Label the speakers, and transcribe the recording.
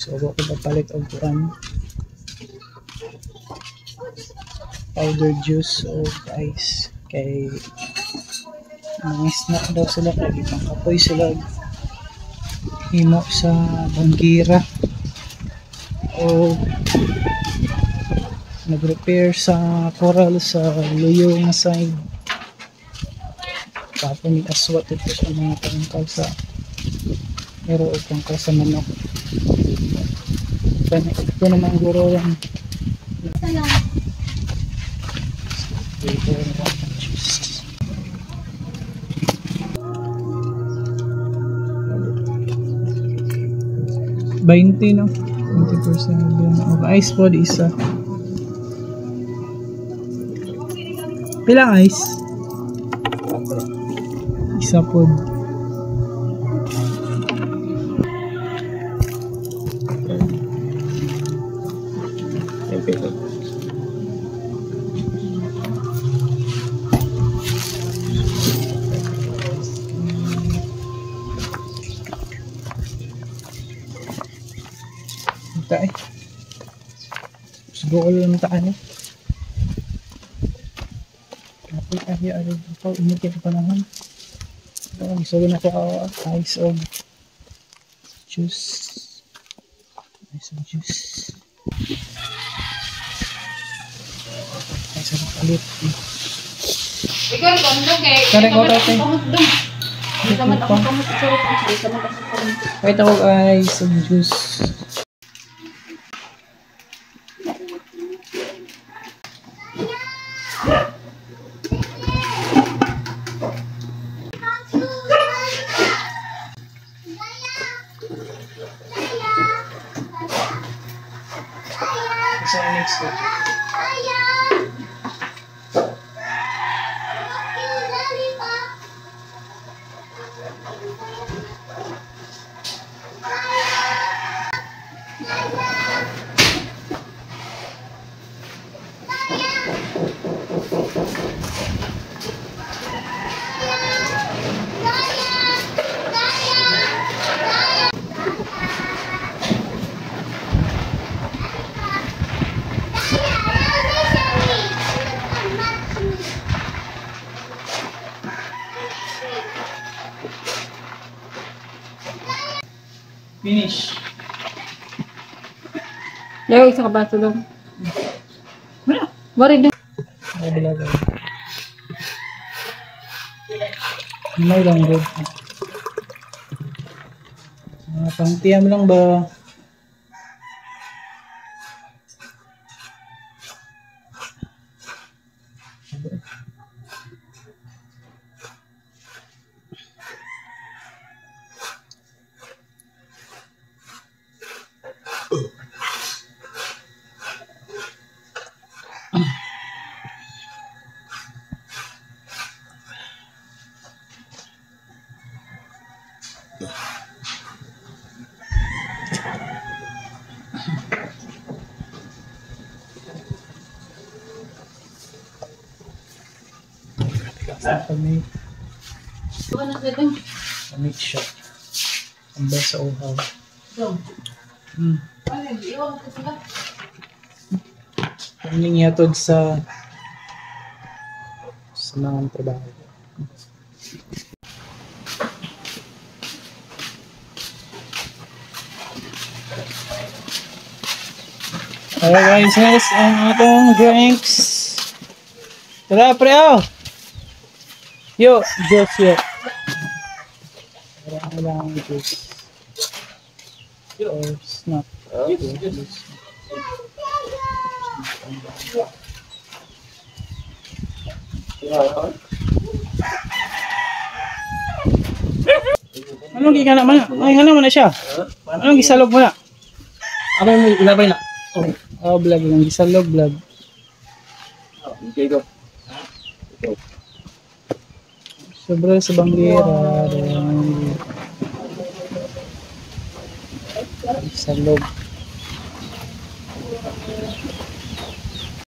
Speaker 1: So ako papalit og kuan, powder juice o ice kay mga snack daw sila kay gipangkapoy sila himo sa banggira o nag-repair sa coral sa luyo nga side. Tapos ni aswat ito sa mga tangkal sa pero o tangkal sa manok. Ito naman guro lang. Juice. 20, no? 20%. Ice po di isa. Pilang ice? Isa po. Tayo. Siguro lang taan eh. Kapoy ahi ari ako init kay panahon. So na ko ice og juice. Ice og juice. Ice og palit.
Speaker 2: Ikaw kondo kay.
Speaker 1: Kare ko tay. Wait ako ice og juice. Next week. Finish.
Speaker 2: Layo isa ka baso dong.
Speaker 1: Wala.
Speaker 2: Wari dong.
Speaker 1: May lang good. Pangtiyam lang ba? Meat shop. Ang best sa uhaw. Kaming yatod sa mga trabaho. Alright guys, guys, ang atong drinks. Tara pre, oh! Yo, juice yo. Wala lang juice. Or snack. Juice. Anong gigana man? Ay, ano man na siya? Anong gisalog mo na?
Speaker 3: Abay mo ilabay na.
Speaker 1: Oh, vlog lang gisalog vlog.
Speaker 3: Okay, go.
Speaker 1: Sobra sa banggera. Salog.